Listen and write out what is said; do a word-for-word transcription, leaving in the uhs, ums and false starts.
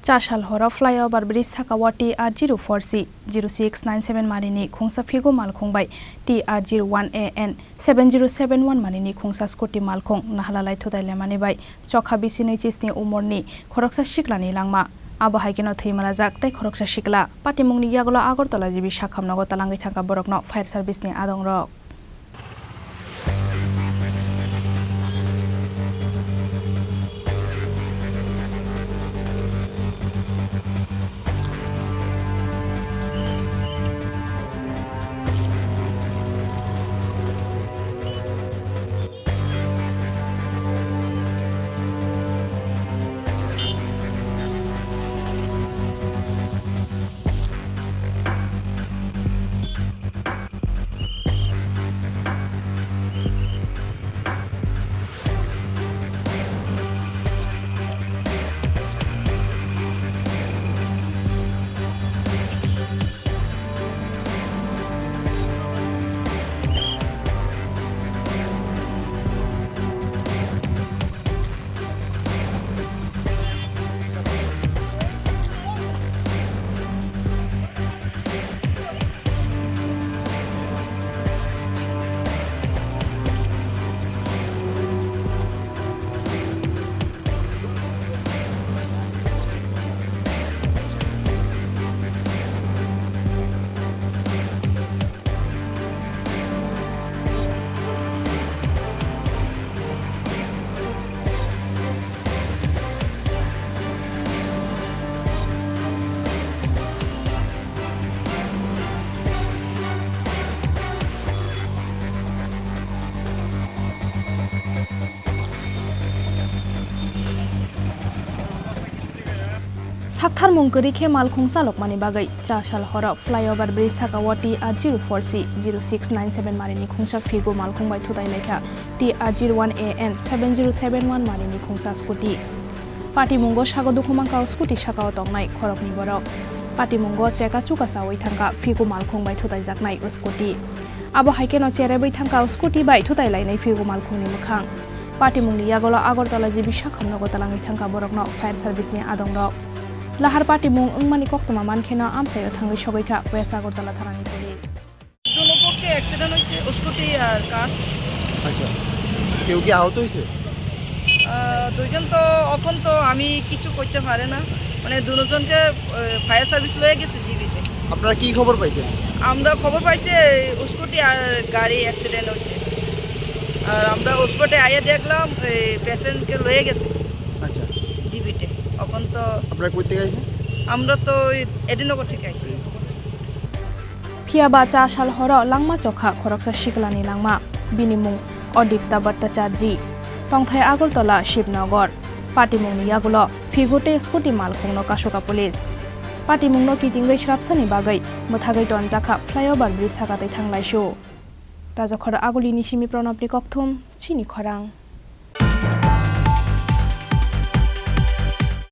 Chasal horo flyover bridge saka o T R zero four C zero six nine seven marini khungsa phigo malkhung bai T R zero one A N seven zero seven one marini khungsa scooty malkhung nahalalai thutai lemani bai chokha bisi nui chisni umorni khoroksa siklani langma. Abo hai kheno thwi malajak tei khoroksa sikla. Patimungni yagulo Agartala G B sakham nogo talangwi thangkha borokno fire service ni adongrok. Saktharmung kwrwi khe malkhung chalokmani bagwi Chasal horo flyover bridge saka o T R zero four C zero six nine seven marini khungsa phigo malkhung bai thutai laikha T R zero one A N seven zero seven one marini khungsa scooty. Patimungo sago dukhu mankha o scooty sakao tongnai khoroknwi borok. Patimungo cheka chuka chawi thangkha phigo malkhung bai thutai jaknai o scooty. Abo hai kheno cherebwi thangkha o scooty bai thutai lainai phigo malkhungni mwkhang. Patimungni yagulo Agartala G B sakham nogo talangwi thangkha borokno fire service ni adongrok. Lahar patimung wngmani koktwma mankheno amchaio thangwi sogwi kha West Agartala thanani police. দুনো পক্ষে অ্যাক্সিডেন্ট হয়েছে, স্কুটি আর কার। আচ্ছা, কেউ কি আহত হয়েছে? আহ, দুইজন তো এখন তো আমি কিছু করতে পারে না, মানে দুজনকে ফায়ার সার্ভিস লয়ে গেছে জিবিতে। আপনারা কি খবর পাইছেন? আমরা খবর পাইছি এই স্কুটি আর গাড়ি অ্যাক্সিডেন্ট হয়েছে, আর আমরা স্পটে আইয়া দেখলাম এই পেশেন্টকে লয়ে গেছে। আচ্ছা। জিবিতে। এখন তো আপনারা কই থেকে আইছেন? আমরা তো ওই এডিনগর থেকে আইছি। Phiya ba Chasal horo langma chokha khoroksa siklani langma. Bini mung Odipta Bhattacharjee. Tongthai Agartala Shivnagar. Patimungni yagulo phigo tei scooty malkhungno kasuka police. Patimungno kitingwi srapsani bagwi mwthagwi tonjakha flyover bridge saka twi thanglaisu. Rajakhor Agulini simi Pranabni kokthum, chini khorang.